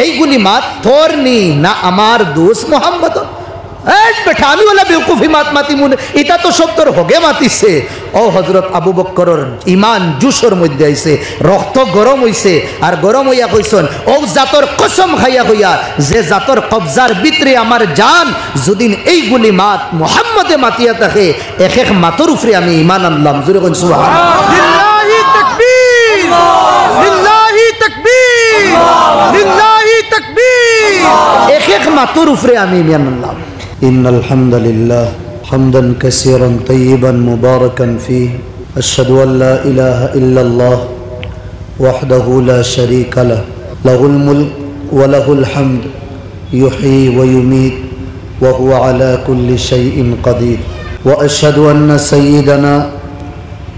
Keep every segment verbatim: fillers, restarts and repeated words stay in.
এইগুলি মাত তোর নি না আমার দোস্ত মোহাম্মদর? এ বেটা, আমি অলা বেউকুফি মাত মাতিমু নে, ইতা তো সব তোর হগে মাতিছে। ও হজরত আবু বক্করর ইমান জুশর মধ্যে আইছে, রক্ত গরম অইছে, আর গরম অইয়া কইছইন, ও জাতর কসম খাইয়া কইয়ার, যে জাতর কবজার ভিতরে আমার জান, যুদিন এইগুলি মাত মোহাম্মদে মাতিয়া থাকে, এক এক মাতর উপরে আমি ইমান আনলাম। জোরে কইন সুবহানাল্লাহ। লিল্লাহি তাকবীর, লিল্লাহি তাকবীর, লিল্লাহি তাকবীর। এক এক মাতর উপরে আমি ইমান আনলাম। إن الحمد لله حمدا كثيرا طيبا مباركا فيه، أشهد أن لا إله إلا الله وحده لا شريك له، له الملك وله الحمد، يحيي ويميت، وهو على كل شيء قدير. وأشهد أن سيدنا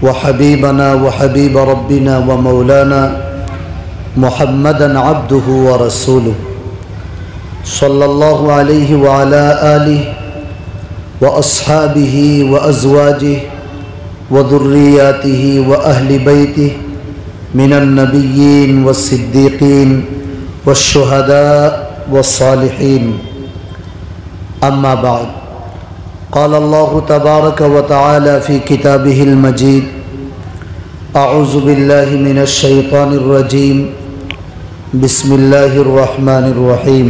وحبيبنا وحبيب ربنا ومولانا محمدا عبده ورسوله، صلى الله عليه وعلى آله وأصحابه وأزواجه وذرياته وأهل بيته من النبيين والصديقين والشهداء والصالحين. أما بعد، قال الله تبارك وتعالى في كتابه المجيد: أعوذ بالله من الشيطان الرجيم. بسم الله الرحمن الرحيم.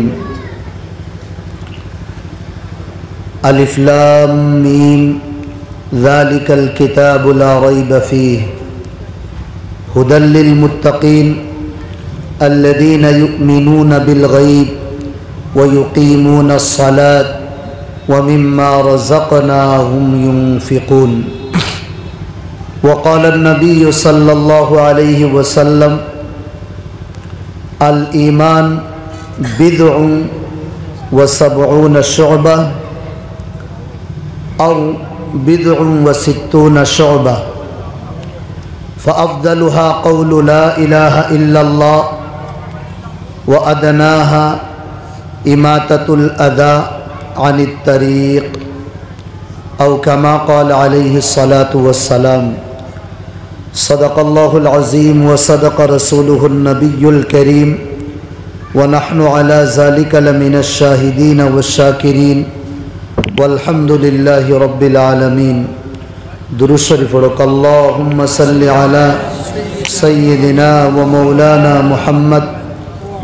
ألف لام ميم. ذلك الكتاب لا ريب فيه. هدى للمتقين الذين يؤمنون بالغيب ويقيمون الصلاة ومما رزقناهم ينفقون. وقال النبي صلى الله عليه وسلم: الإيمان بضع وسبعون شعبة أو بضع وستون شعبة، فأفضلها قول لا إله إلا الله، وأدناها إماطة الأذى عن الطريق، أو كما قال عليه الصلاة والسلام. صدق الله العظيم وصدق رسوله النبي الكريم، ونحن على ذلك لمن الشاهدين والشاكرين، والحمد لله رب العالمين. দুরূদ শরীফ পড়ুক। اللهم صل على سيدنا ومولانا محمد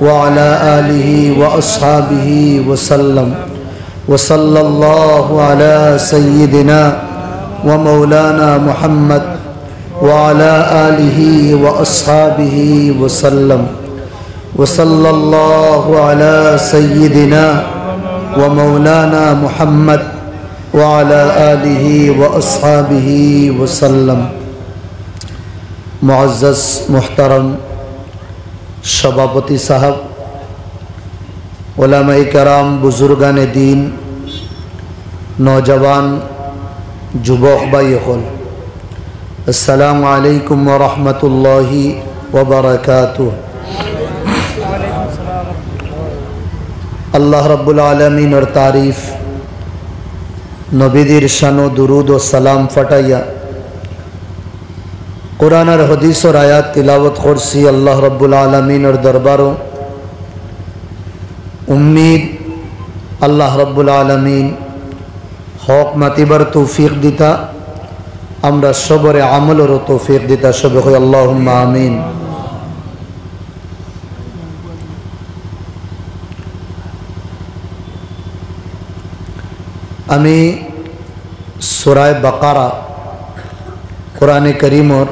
وعلى آله وأصحابه وسلم. وصلى الله على سيدنا ومولانا محمد وعلى آله وأصحابه وسلم. وصلى الله على سيدنا ومولانا محمد وعلى آله وأصحابه وسلم. معزز محترم সভাপতি সাহেব, ওলামায়ে কেরাম, বুজুর্গানে দ্বীন, নওজোয়ান, যুবক ভাই অকল, আসসালামু আলাইকুম ওয়া রাহমাতুল্লাহি ওয়া বারাকাতুহু। আল্লাহ রাব্বুল আলামিনর তারিফ, নবীজির শানো দুরূদ ও সালাম ফাটাইয়া কোরআন আর হাদিসর আয়াত তিলাওয়াত করছি আল্লাহ রাব্বুল আলামিনর দরবারো। উম্মিদ আল্লাহ রাব্বুল আলামিন হক মাতিবার তৌফিক দিতা, আমরা সবরে আমলরও তৌফিক দিতা। সবে কই আল্লাহুম্মা আমিন। আমি সূরায়ে বাকারা, কোরআনে করিমর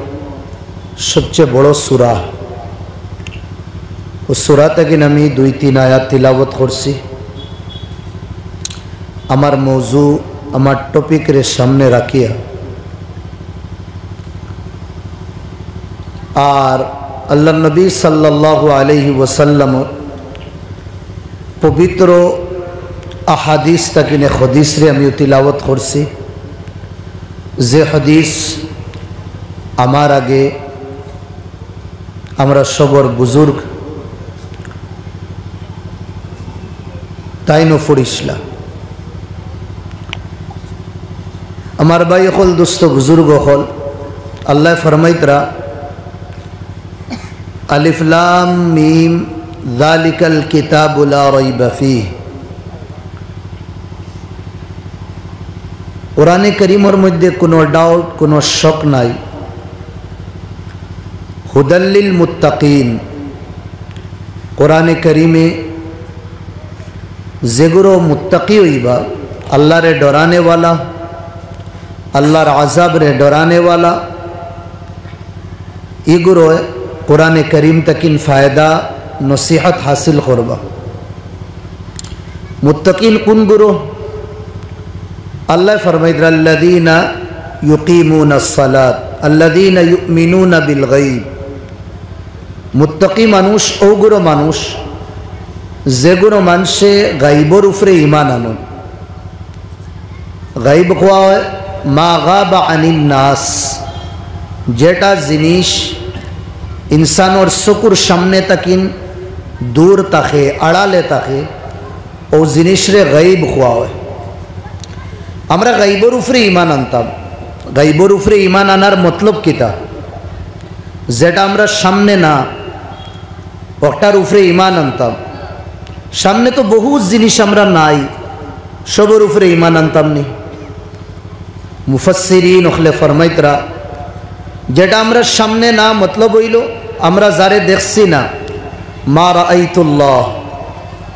সবচেয়ে বড় সূরা, ও সূরা থাকি আমি দুই তিন আয়াত তিলাওয়াত করছি। আমার মৌজু, আমার টপিকরে সামনে রাখিয়া, আর আল্লাহর নবী সাল্লাল্লাহু আলাইহি ওয়াসাল্লামর পবিত্র আহাদিস থাকিনে হাদিসরে আমি তিলাওয়াত করছি, যে হাদিস আমার আগে আমরা সবর বুজুর্গ তাইনও পড়িছলা। আমার ভাই অকল, দোস্ত বুজুর্গ অকল, আল্লায় ফরমাইতরা, আলিফ লাম মিম ذلك الكتاب لا ريب فيه। কোরআনে করিমর মধ্যে কোনো ডাউট, কোনো শক নাই। হুদাল্লিল মুত্তাকিন, কোরআনে করিমে যেগুলো মুত্তাকি অইবা, আল্লাহরে ডরানেওয়ালা, আল্লাহর আযাবরে ডরানেওয়ালা, ইগুলো কোরআনে করিম তাকিন ফায়দা, নসিহত হাসিল করবা। মুত্তাকিন কোন গুরু? আল্লাহ ফরমাইতরা, الذين يقيمون الصلاة الذين يؤمنون بالغيب। মুত্তাকি মানুষ অউ গুরু মানুষ, যেগুলো মানষে গাইবর উপরে ইমান আনন। গাইব কওয়া হয় মা গাবা আনিন নাস, যেটা জিনিস ইনসানর চকুর সামনে তাকিন দূর থাকে, আড়ালে থাকে, অউ জিনিসরে গাইব কওয়া হয়। আমরা গাইবর উপরে ইমান আনতাম। গাইবর উপরে ইমান আনার মতলব কিতা? যেটা আমরা সামনে না, অটার উপরে ইমান আনতাম। সামনে তো বহুত জিনিস আমরা নাই, সবর উপরে ইমান আনতাম নি? মুফাসসিরিন অকলে ফরমাইতরা, যেটা আমরা সামনে না, মতলব অইলো আমরা যারে দেখছি না, মা রাআইতুল্লাহ,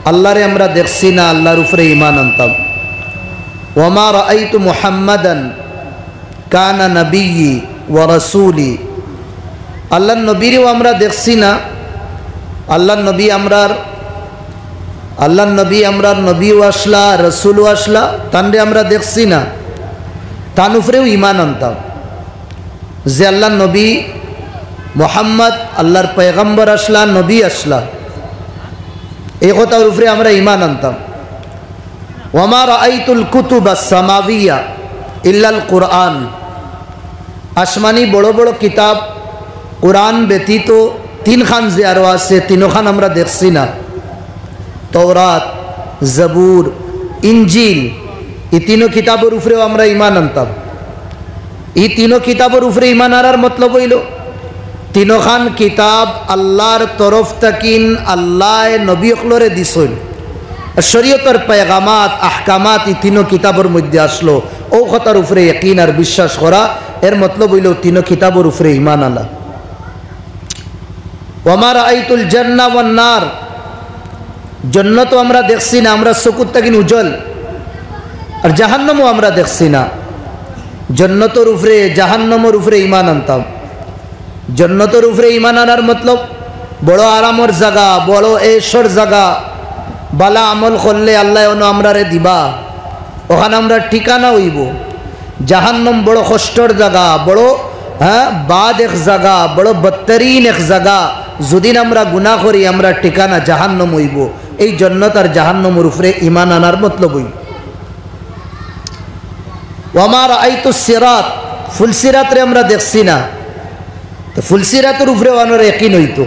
আল্লাহরে আমরা দেখছি না, আল্লাহর উপরে ইমান আনতাম। ওয়া মা রাআইতু মুহাম্মাদান কানা নাবিয়্যি ওয়া রাসূলি, আল্লাহর নবীরেও আমরা দেখছি না। আল্লাহর নবী আমরার, আল্লাহর নবী আমরার নবীও আসলা, রসুলও আসলা, তানরে আমরা দেখছি না। তান উপরেও ইমান আনতাম যে আল্লাহর নবী মোহাম্মদ আল্লাহর পয়গম্বর আসলা, নবী আসলা, এই কথার উপরে আমরা ইমান আনতাম। ওয়া মা রাআইতুল কুতুবাস সামাওয়িয়া ইল্লাল কুরআন। আসমানি বড় বড় কিতাব কুরআন ব্যতীত তিনখান যে আরো আছে, তিনোখান আমরা দেখছি না। তওরাত, জবুর, ইঞ্জিল, ই তিনো কিতাবর উপরেও আমরা ইমান আনতাম। ই তিনো কিতাবর উপরে ইমান আনার মতলব অইলো, তিনোখান কিতাব আল্লাহর তরফ থাকিন আল্লায় নবী অকলরে দিছইন। শরীয়তর পেগামাত, আহকামাত ই তিনো কিতাবর মধ্যে আসলো। অউ কথার উপরে ইয়াকিন আর বিশ্বাস করা, এর মতলব অইলো তিনো কিতাবর উপরে ইমান আনা। ওয়া মা রাআইতুল জান্না ওয়ান নার, জন্নতও আমরা দেখছি না, আমরা চকুর থাকিন উজল, আর জাহান্নামও আমরা দেখছি না। জন্নতর উপরে, জাহান্নামর উপরে ইমান আনতাম। জন্নতর উপরে ইমান আনার মতলব বড় আরামর জাগা, বড় এশর জাগা, বালা আমল করলে আল্লায় অনো আমরারে দিবা, অখান আমরার ঠিকানা অইবো। জাহান্নাম বড় কষ্টর জাগা, বড়, হ্যাঁ, বাদ এক জাগা, বড় বদতরিন এক জাগা। যুদিন আমরা গুনা করি, আমরার ঠিকানা জাহান্নাম অইবো। এই জন্নত আর জাহান্নামর উপরে ইমান আনার মতলব অইলো। ওয়া মা রাআইতু সিরাত, ফুলসিরাতরে আমরা দেখছি না। তো ফুলসিরাতর উপরে অনর ইয়াকিন অইতো।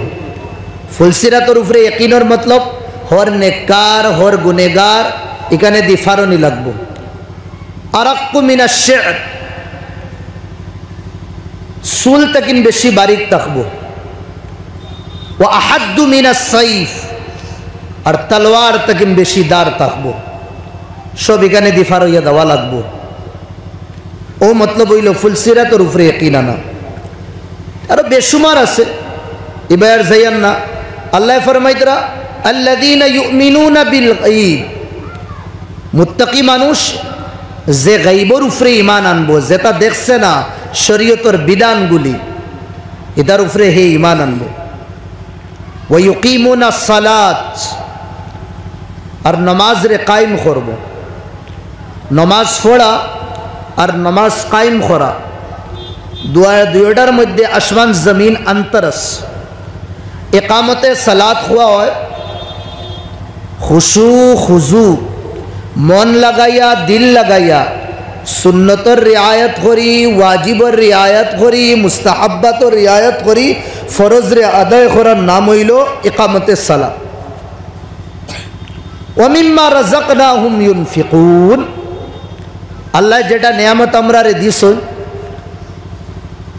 ফুলসিরাতর উপরে ইয়াকিনর মতলব হর নেককার, হর গুনেগার, ইখানে দি ফারনি লাগবো। আরাক্কু মিনাশ শির, চুল থাকিন বেশি বারিক থাকবো। ওয়া আহাদ্দু মিনাস সাইফ, আর তলোয়ার থাকিন বেশি ধার থাকবো। সব ইখানে দি ফার অইয়া দেওয়া লাগবো। অউ মতলব অইলো ফুলসিরাতর উপরে ইয়াকিন আনা। আরো বেশুমার আছে, ইবায় আর যাইয়ার না। আল্লায় ফরমাইতরা, আল্লাযীনা ইউমিনুনা বিল গাইব, মুত্তাকি মানুষ যে গাইবর উপরে ইমান আনবো, যেটা দেখছে না, শরীয়তর বিধানগুলি, ইতার উপরে হে ইমান আনবো। ওয়া ইউকিমুনাস সালাত, আর নমাজরে কায়েম করবো। নমাজ পড়া আর নমাজ কায়েম করা, দুয়া-, দুইটার মধ্যে আসমান জমিন আন্তর আছে। একামতে সালাত কওয়া হয় খুশু খুজু, মন লাগাইয়া, দিল লাগাইয়া, সুন্নতর রিয়ায়ত করি, ওয়াজিবর রিয়ায়ত করি, মুস্তাহাব্বাতর রিয়ায়ত করি, ফরজরে আদায় করার নাম অইলো একামতে সালাত। ওয়া মিম্মা রাযাকনাহুম ইউনফিকুন। আল্লায় যেটা নিয়ামত আমরারে দিছইন,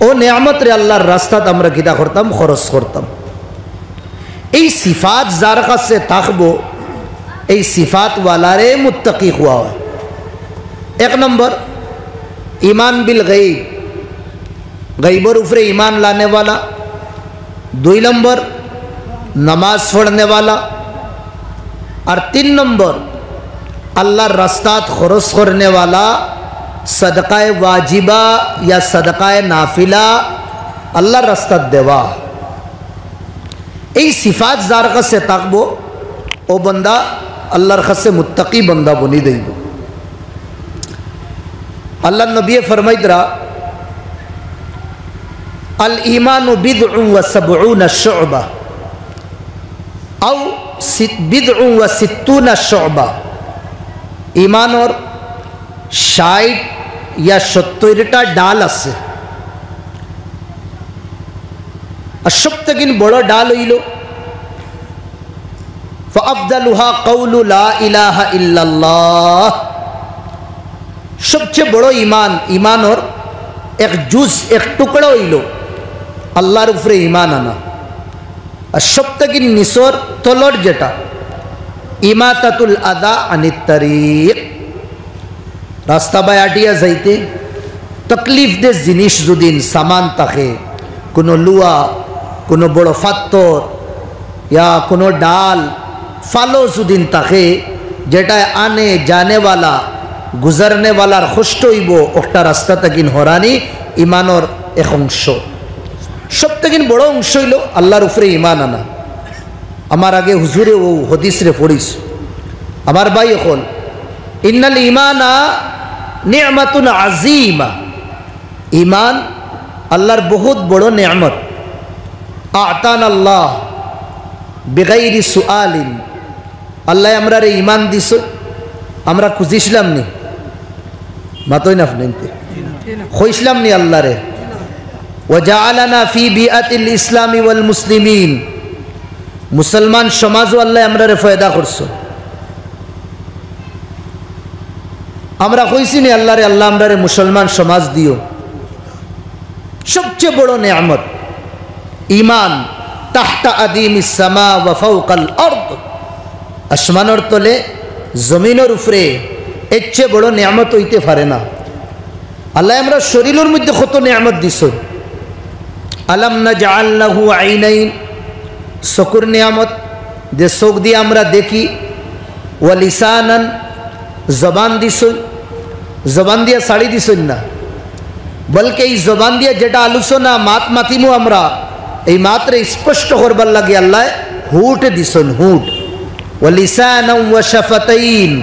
অউ নিয়ামতরে আল্লাহর রাস্তাত আমরা কিতা করতাম? খরচ করতাম। এই সিফাত যার কাছে থাকবো, এই সিফাতওয়ালারে মুত্তাকি কওয়া অয়। এক নম্বর, ইমান বিল গাইব, গাইবর উপরে ইমান লানেওয়ালা। দুই নম্বর, নামাজ পড়নেওয়ালা। আর তিন নম্বর, আল্লার রাস্তাত খরচ করনেওয়ালা, সদকায়ে ওয়াজিবা ইয়া সদকায়ে নাফিলা আল্লার রাস্তাত দেওয়া। এই সিফাত যার কাছে থাকবো, ও বন্দা আল্লার কাছে মুত্তাকি বন্দা বনি যাইবো। আল্লার নবীয়ে ফরমাইতরা, "আল ঈমানু বিদউন ওয়া সাবউনা শুবা, আও সিত-, বিদউন ওয়া সিত্তুনা শুবা।" ইমানর ষাইট ইয়া সত্তইরটা ডাল আছে। আর সব থাকি বড় ডাল অইলো, "ফাআফদালুহা কাউলু লা ইলাহা ইল্লাল্লাহ।" সবচেয়ে বড় ইমান, ইমানর এক জুজ, এক টুকরা অইলো আল্লার উপরে ইমান আনা। আর সব থাকি নিচর, তলর যেটা, ইমাতাতুল আযা আনিত তারিক, রাস্তা বায় আটিয়া যাইতে তকলিফ দে জিনিস যুদিন সামান থাকে, কুনু লুয়া, কুনু বড় ফাত্তর, ইয়া কুনু ডাল, ফালো যুদিন থাকে, যেটায় আনে যানেওয়ালা, গুজারনেওয়ালার কষ্ট অইবো, অকটা রাস্তা থাকি হরানি ইমানর এক অংশ। সব থাকি বড় অংশ অইলো আল্লার উপরে ইমান আনা। আমার আগে হুজুরে অউ হাদিসরে পড়িছ। আমার ভাই অকল, ইন্নাল ঈমানা নি'মাতুন আযীমা, ইমান আল্লার বহুত বড় নিয়ামত। আ'তানাল্লাহ বিগাইরি সুআলিন, আল্লায় আমরারে ইমান দিছইন, আমরা খুজিছলাম নি? মাতইন আপনে ইনতে। কইছলাম নি আল্লারে? ওয়া জাআলানা ফি বিআতিল ইসলামি ওয়াল মুসলিমিন, মুসলমান সমাজো আল্লায় আমরারে পয়দা করছইন। আমরা কইছি নি আল্লারে, "আল্লাহ, আমরারে মুসলমান সমাজ দিও"? সবচেয়ে বড় নিয়ামত ইমান। তাহতা আদিমিস সামা ওয়া ফাওকাল আরদ, আসমানর তলে, জমিনর উপরে, এর চেয়ে বড় নিয়ামত অইতে পারে না। আল্লায় আমরার শরীলর মধ্যে কত নিয়ামত দিছইন। আলাম নাজআল লাহু আইনাইন, চকুর নিয়ামত, যে চোখ দিয়া আমরা দেখি, ওয়া লিসানান, জবান দিছইন, জবান দিয়া ছাড়ি দিছইন না, বলকে এই জবান দিয়া যেটা আলোচনা, মাত মাতিমু আমরা, এই মাতরে স্পষ্ট করবার লাগি আল্লায় হুট দিছইন, হুট। ওয়া লিসানান ওয়া শাফাতাইন,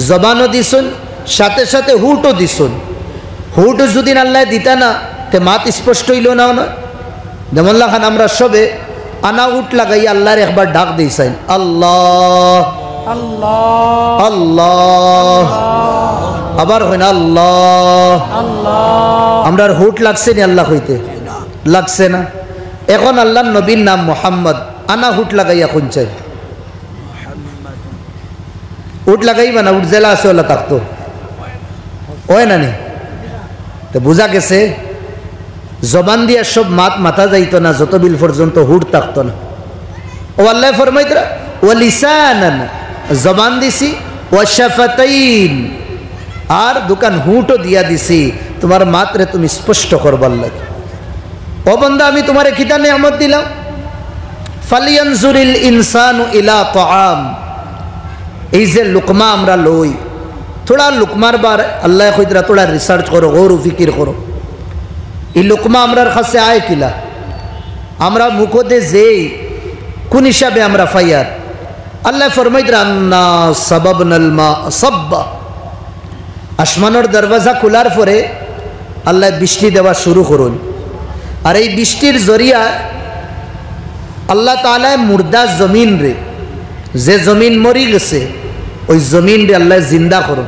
জবানও দিছইন, সাথে সাথে হুটও দিছইন। হুট যুদি আল্লায় দিতা না, তে মাত স্পষ্ট অইলো না, না? যেমন লাখান আমরা সবে আনা হুট লাগাইয়া আল্লারে একবার ডাক দেই চাইন, "আল্লাহ, আল্লাহ, আল্লাহ।" আবার কইন, "আল্লাহ।" আমরার হুট লাগছে নি আল্লাহ কইতে? লাগছে না। এখন আল্লার নবীর নাম মোহাম্মদ, আনা হুট লাগাইয়া কইন চাইন। হুট লাগাইবা না, হুট যেলা আছে অলা থাকতো। অয় না নি? তে বুঝা গেছে, জবান দিয়া সব মাত মাতা যাইতো না, যতবিল পর্যন্ত হুট থাকতো না। ও আল্লায় ফরমাইতরা, "ওয়া লিসানান", জবান দিছি, "ওয়া শাফাতাইন", আর দুখান হুটও দিয়া দিছি, তুমার মাতরে তুমি স্পষ্ট করবার লাগি। ও বান্দা, আমি তুমারে কিতা নিয়ামত দিলাম? "ফালইয়ানজুরিল ইনসানু ইলা তাআম।" এই যে লুকমা আমরা লই, থুড়া লুকমার বার আল্লায় কইতরা, থুড়া research করো, গৌর ফিকির করো। এই লুকমা আমরার কাছে আয় কিলা? আমরা মুখো দে যেই, কুন হিসাবে আমরা ফাইয়ার? আল্লায় ফরমাইতরা, "আন্না সাবাবনাল মা সাব্বা।" আসমানর দরওয়াজা খুলার পরে আল্লায় বৃষ্টি দেওয়া শুরু করইন। আর এই বৃষ্টির জরিয়া আল্লাহ তাআলায় মুর্দা জমিনরে, যে জমিন মরি গেছে, ওই জমিনরে আল্লায় জিন্দা করইন।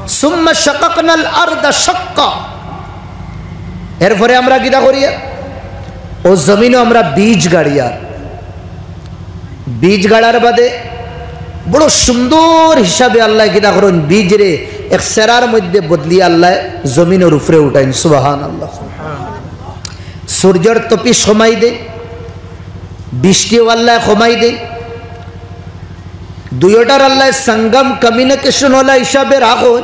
সুম্মা শাকাকনাল আরদা শাক্কা। এরপরে আমরা কিতা করিয়ার? ও জমিনো আমরা বীজ গাড়িয়ার। বীজ গাড়ার বাদে বড় সুন্দর হিসাবে আল্লায় কিতা করইন, বীজরে এক সেরার মধ্যে বদলিয়া আল্লায় জমিনর উপরে উঠাইন। সুবহানাল্লাহ। সূর্যর তপিশ কমাই দেইন, বৃষ্টিও আল্লায় কমাই দেইন। দুইওটার আল্লায় সঙ্গম, কমিউনিকেশন অলা হিসাবে রাখইন।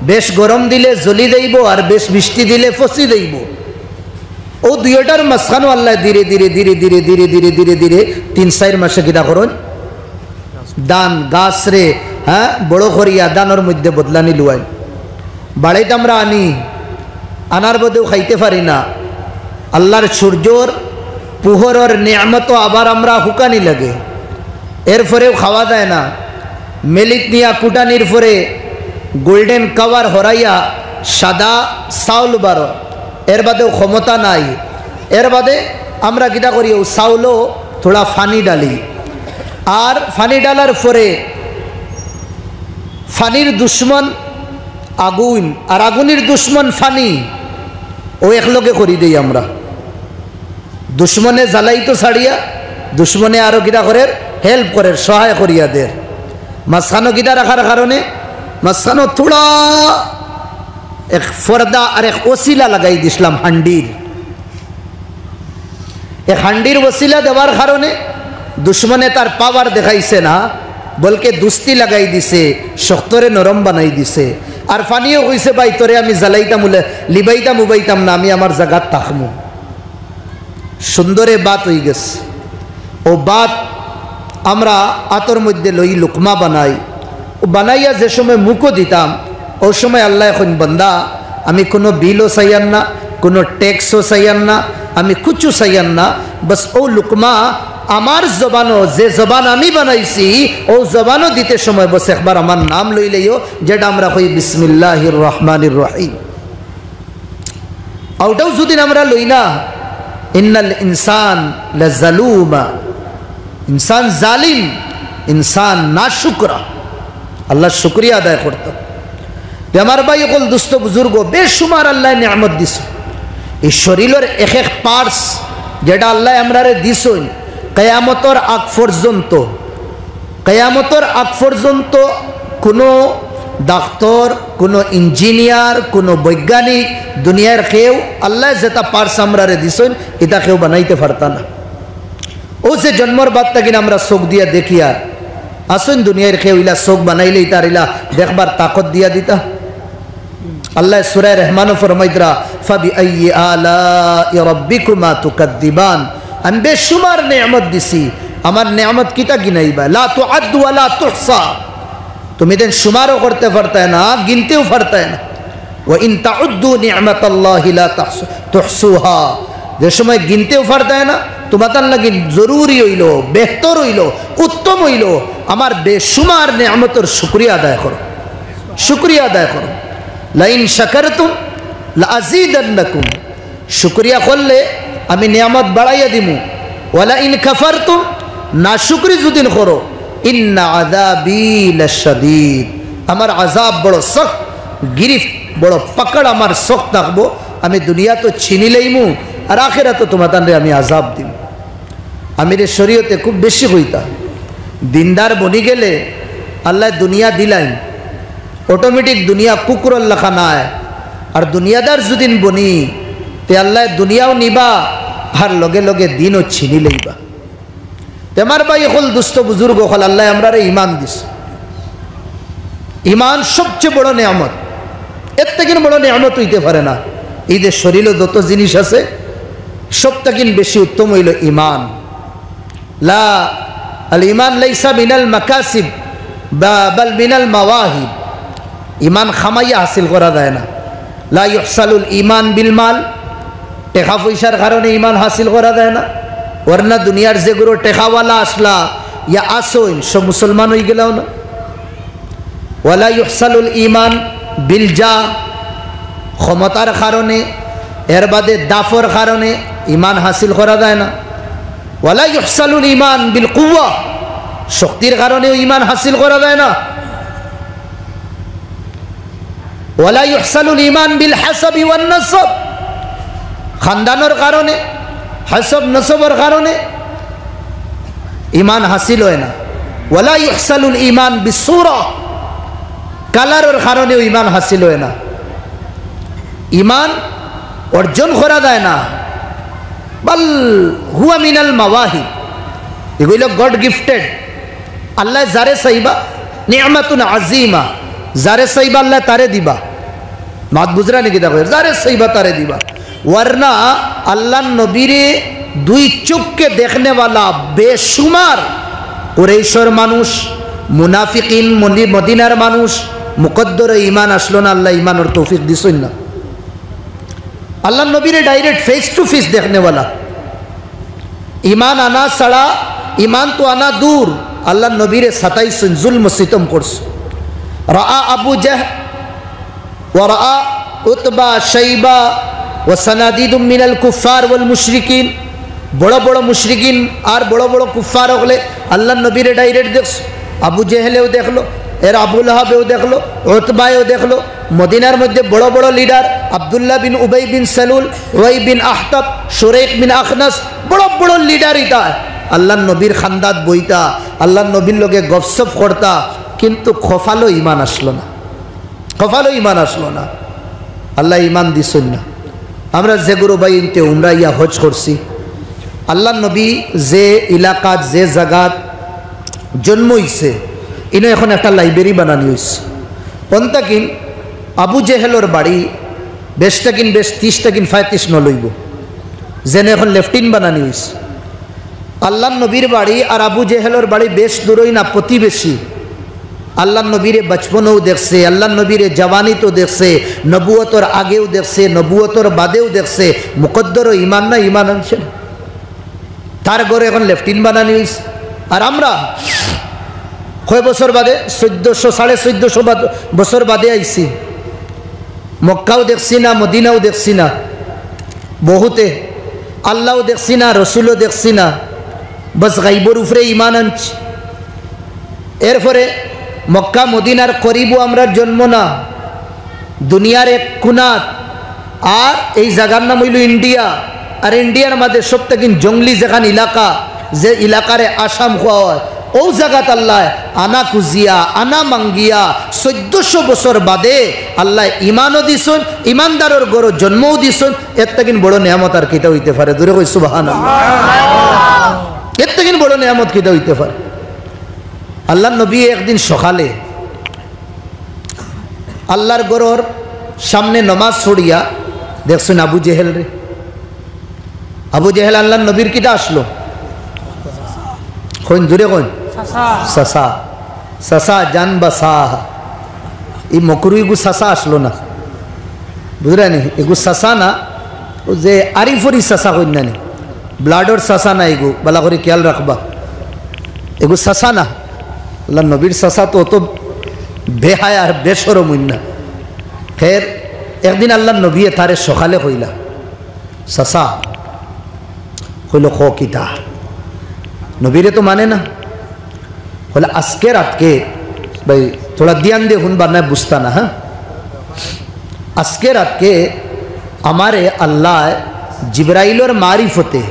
বেশ গরম দিলে জ্বলি যাইবো, আর বেশ বৃষ্টি দিলে ফসি যাইবো। অউ দুইওটার মাঝখানো আল্লায় ধীরে ধীরে, ধীরে ধীরে, ধীরে ধীরে, ধীরে ধীরে তিন চাইর মাসে কিতা করইন? ধান গাছরে, হ্যাঁ, বড় করিয়া ধানর মধ্যে বদলানি লুয়াইন। বাড়িত আমরা আনি, আনার বাদেও খাইতে পারি না। আল্লার সূর্যর পুহরর নিয়ামতও আবার আমরা হুকানি লাগে, এরপরেও খাওয়া যায় না। মেলিত নিয়া কুটানির পরে গোল্ডেন কভার হরাইয়া সাদা চাউল বারো, এর বাদেও ক্ষমতা নাই। এর বাদে আমরা কিতা করি, অউ চাউলো থুড়া পানি ঢালি, আর পানি ঢালার পরে পানির দুশমন আগুন, আর আগুনের দুশমন পানি, অউ একলগে করি দেই আমরা। দুশমনে জ্বালাইতো ছাড়িয়া, দুশমনে আরো কিতা করের, হেল্প করের, সহায় করিয়া দের। মাঝখানো কিতা রাখার কারণে, মাঝখানো থুড়া এক পর্দা আর এক ওসিলা লাগাই দিছলাম হান্ডির। এক হান্ডির ওসিলা দেওয়ার কারণে দুশমনে তার পাওয়ার দেখাইছে না, বলকে দুস্তি লাগাই দিছে, শক্তরে নরম বানাই দিছে। আর পানিও কইছে, "ভাই, তোরে আমি জ্বালাইতাম, উলে-, লিবাইতাম, উবাইতাম না, আমি আমার জাগাত থাকমু।" সুন্দরে ভাত অইগেছে। অউ ভাত আমরা আতর মধ্যে লই, লুকমা বানাই। অউ বানাইয়া যে সময় মুখো দিতাম, অউ সময় আল্লায় কইন, "বান্দা, আমি কুনু বিলও চাইয়ার না, কুনু ট্যাক্সও চাইয়ার না, আমি কুচ্ছু চাইয়ার না, বস অউ লুকমা আমার জবানো, যে জবান আমি বানাইছি, অউ জবানো দিতে সময় বস একবার আমার নাম লইলাইও, যেটা আমরা কই বিসমিল্লাহির রহমানির রহিম।" অউটাও যুদি আমরা লই না, ইন্নাল ইনসান লাজালুমা, ইনসান জালিম, ইনসান নাশুকরা, আল্লার শুকরিয়া আদায় করতো। তে আমার ভাই অকল, দুস্ত বুজুর্গ, বেশুমার আল্লায় নিয়ামত দিছইন। ই শরীলর এক এক পার্টস যেটা আল্লায় আমরারে দিছইন, কিয়ামতর আগ পর্যন্ত, কিয়ামতর আগ পর্যন্ত কুনু ডাক্তর, কুনু ইঞ্জিনিয়ার, কুনু বৈজ্ঞানিক, দুনিয়ার কেউ আল্লায় যেটা পার্টস আমরারে দিছইন, ইটা কেউ বানাইতে পারতা না। অউ যে জন্মর বাদ থাকি আমরা চোখ দিয়া দেখিয়ার, আছইন দুনিয়ার কেউ ইলা চোখ বানাইলে ইতার ইলা দেখবার তাকত দিয়া দিতা? আল্লায় সূরায়ে রহমানো ফরমাইতরা, "ফাবিআইয়ি আলাই রাব্বিকুমা তুকাযযিবান।" আমি বেশুমার নিয়ামত দিছি, আমার নিয়ামত কিতা গিনাইবা? লা তুআদ্দু ওয়া লা তুহসা। তুমি দেন শুমারও করতে পারতায় না, গিনতেও পারতায় না। "ওয়া ইন তাউদ্দু নি'মাতাল্লাহি লা তাহসু-, তুহসুহা।" যে সময় গিনতেও পারতায় না, তুমাতার লাগি জরুরি অইলো, বেহতর অইলো, উত্তম অইলো, আমার বেশুমার নিয়ামতর শুকরিয়া আদায় করো, শুকরিয়া আদায় করো। "লাইন শাকারতুম লাআযীদান্নাকুম।" শুকরিয়া করলে আমি নিয়ামত বাড়াইয়া দিমু। "ওয়ালা ইন কাফারতুম", নাশুকরি যুদিন করো, "ইন্না আযাবি লাশাদীদ", আমার আযাব বড় সখত, গিরিফত বড় পাকড় আমার সখত থাকবো। আমি দুনিয়াত ছিনি লইমু, আর আখেরাতো তুমাতানরে আমি আযাব দিমু। আমিরে শরীয়তে খুব বেশি কইতা, দিনদার বনি গেলে আল্লায় দুনিয়া দিলাইন, অটোমেটিক দুনিয়া কুকুরর লাখান আয়। আর দুনিয়াদার যুদিন বনি, তে আল্লায় দুনিয়াও নিবা, আর লগে লগে দিনও ছিনি লইবা। তে আমার ভাই অকল, দুস্ত বুজুর্গ অকল, আল্লায় আমরারে ইমান দিছইন। ইমান সবচে বড় নিয়ামত, এর থাকি বড় নিয়ামত অইতে পারে না। ই যে শরীলো যত জিনিস আছে, সব থাকি বেশি উত্তম অইলো ইমান। লা, আল ইমান লাইসা মিনাল মাকাসিব বা-, বাল মিনাল মাওয়াহিব। ইমান খামাইয়া হাসিল করা যায় না। লা ইহসালুল ইমান বিল মাল, টেকা পয়সার কারণে ইমান হাসিল করা যায় না। ওয়ারনা দুনিয়ার যেগুলো টেকাওয়ালা আছলা, ইয়া আছইন, সব মুসলমান অইগেলাও না। ওয়ালা ইহসালুল ইমান বিল জাহ, ক্ষমতার কারণে, এর বাদে দাফর কারণে ইমান হাসিল করা যায় না। ওয়ালা ইহসালুল ইমান বিল কুওয়া, শক্তির কারণেও ইমান হাসিল করা যায় না। ওয়ালা ইহসালুল ইমান বিল হাসাবি ওয়ান নাসাব, খানদানর কারণে, হাসাব নসবর কারণে ইমান হাসিল অয় না। ওয়ালা ইহসালুল ইমান বিসসূরা, কালারর কারণেও ইমান হাসিল অয় না। ইমান অর্জন করা যায় না। বাল হুয়া মিনাল মাওয়াহিব, এগুলো গড গিফটেড। আল্লায় যারে চাইবা, নি'মাতুন আজিমা, যারে চাইবা আল্লায় তারে দিবা। মাত বুঝরা নি কিতা কইয়ার? যারে চাইবা তারে দিবা। ওয়ারনা আল্লাহর নবীরে দুই চোখকে দেখনেওয়ালা বেশুমার কুরাইশর মানুষ, মুনাফিকিন, মদি-, মদিনার মানুষ, মুকদ্দরে ইমান আসলো না, আল্লায় ইমানর তৌফিক দিছইন না। আল্লাহর নবীরে ডাইরেক্ট ফেস টু ফেস দেখনেওয়ালা, ইমান আনা ছাড়া, ইমান তো আনা দূর, আল্লাহর নবীরে সাতাইছইন, জুলম সিতম করছইন। রাআ আবু জাহ ওয়া রাআ উতবা শাইবা ওয়া সানাদিদুম মিনাল কুফফার ওয়াল মুশরিকিন। বড় বড় মুশরিকিন আর বড় বড় কুফফার অকলে আল্লাহর নবীরে ডাইরেক্ট দেখছইন। আবু জেহেলেও দেখলো, এর আবু লাহাবেও দেখলো, উতবায়ও দেখলো। মদিনার মধ্যে বড় বড় লিডার, আব্দুল্লাহ বিন উবাই বিন সালুল, উবাই বিন আখতাব, শুরাইক বিন আখনাস, বড় বড় লিডার ইতা। আল্লাহর নবীর খান্দাত বইতা, আল্লাহর নবীর লগে গফসফ করতা, কিন্তু কপালো ইমান আসলো না। কপালো ইমান আসলো না, আল্লায় ইমান দিছইন না। আমরা যেগুরু ভাইয়াইন্তে উমরা ইয়া হজ করছি, আল্লাহর নবী যে এলাকাত, যে জাগাত জন্ম অইছে, ইনো এখন একটা লাইব্রেরি বানানি অইছে। অন্তাকিন আবু জেহেলর বাড়ি বেশ তাকিন বেশ তিশ তাকিন পঁয়ত্রিশ নলইব, যেন এখন লেফটিন বানানি অইছে। আল্লাহর নবীর বাড়ি আর আবু জেহেলর বাড়ি বেশ দূরই না, প্রতিবেশী। আল্লাহর নবীরে বচপনও দেখছে, আল্লাহর নবীরে জওয়ানিতও দেখছে, নবুয়তর আগেও দেখছে, নবুয়তর বাদেও দেখছে। মুকদ্দরও ইমান না, ইমান আনছে না। তার ঘরে এখন লেফটিন বানানি অইছে। আর আমরা কয় বছর বাদে, চোদ্দশো, সাড়ে চোদ্দশো বাদ-, বছর বাদে আইছি। মক্কাও দেখছি না, মদিনাও দেখছি না। বহুতে আল্লাহও দেখছি না, রসুলও দেখছি না, বস গাইবর উপরে ইমান আনছি। এরপরে মক্কা মদিনার করিবও আমরার জন্ম না, দুনিয়ার এক কুনাত। আর এই জাগার নাম অইলো ইন্ডিয়া। আর ইন্ডিয়ার মাঝে সব থাকি জংলি যেখান এলাকা, যে এলাকারে আসাম কওয়া অয়, অউ জাগাত আল্লায় আনা খুজিয়া, আনা মাঙ্গিয়া, চোদ্দশো বছর বাদে আল্লায় ইমানও দিছইন, ইমানদারর ঘরো জন্মও দিছইন। এর থাকি বড় নিয়ামত আর কিতা অইতে পারে? জোরে কই সুবহানাল্লাহ। এর থাকি বড় নিয়ামত কিতা অইতে পারে? আল্লাহর নবী একদিন সকালে আল্লাহর ঘরর সামনে নমাজ পড়িয়া দেখছইন আবু জেহেলরে। আবু জেহেল আল্লাহর নবীর কিতা আসলো? কইন, জোরে কইন। চাচা। চাচা, চাচা, জান বাচা। ই মকরু ইগু চাচা আসলো না, বুঝরা নি? ইগু চাচা না, অউ যে আরিফরি চাচা কইন না নি, ব্লাডর চাচা না ইগু, বালা করি খেয়াল রাখবা। ইগু চাচা না, আল্লাহর নবীর চাচা তো অত বেহায়া আর বেশরম অইন না। খের, একদিন আল্লাহর নবীয়ে তারে সকালে কইলা, চাচা, কইলো, "ক কিতা?" নবীরে তো মানে না। কইলা, "আজকে রাতকে," ভাই, থোড়া ধ্যান দে হুনবা, না বুঝতা না, হ্যাঁ? "আজকে রাতকে আমারে আল্লায় জিবরাইলর মারিফতে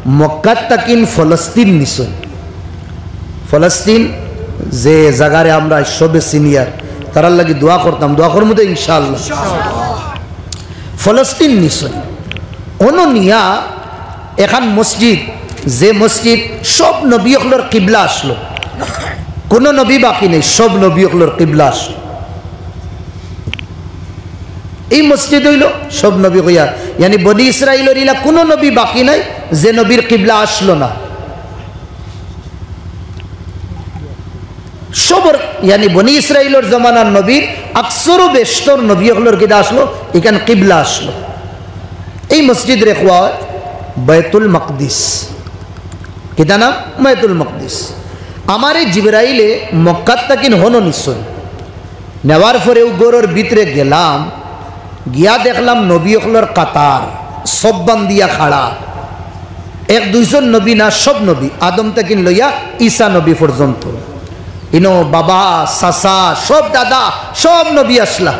মক্কাত তাকিন ফলস্তিন নিছইন।" ফলস্তিন যে জাগারে আমরা সবে সিনিয়র, তারার লাগি দোয়া করতাম, দোয়া করমু তো ইনশাআল্লাহ। ফলস্তিন নিছইন। অনো নিয়া এখান মসজিদ, যে মসজিদ সব নবী অকলর কিবলা আসলো, কোনো নবী বাকি নেই, সব নবী অকলর কিবলা আসলো। এই মসজিদ অইলো সব নবী কইয়া, ইয়ানি বনি ইসরাইলর ইলা কোনো নবী বাকি নাই যে নবীর কিবলা আসলো না। সবর, ইয়ানি বনি ইসরাইলর জমানার নবীর আকসরও বেশতর নবী অকলর কিতা আসলো, ইখান কিবলা আসলো। এই মসজিদরে কওয়া অয় বায়তুল মাকদিস। কিতা নাম? বায়তুল মাকদিস। আমারে জিবরাইলে মক্কাত তাকিন হনো নিছইন। নেওয়ার পরে অউ ঘরর ভিতরে গেলাম, গিয়া দেখলাম নবী অকলর কাতার, সব বান্দিয়া খাড়া। এক দুইজন নবী না, সব নবী, আদম তাকিন লইয়া ঈসা নবী পর্যন্ত। ইনো বাবা, চাচা, সব দাদা, সব নবী আসলা।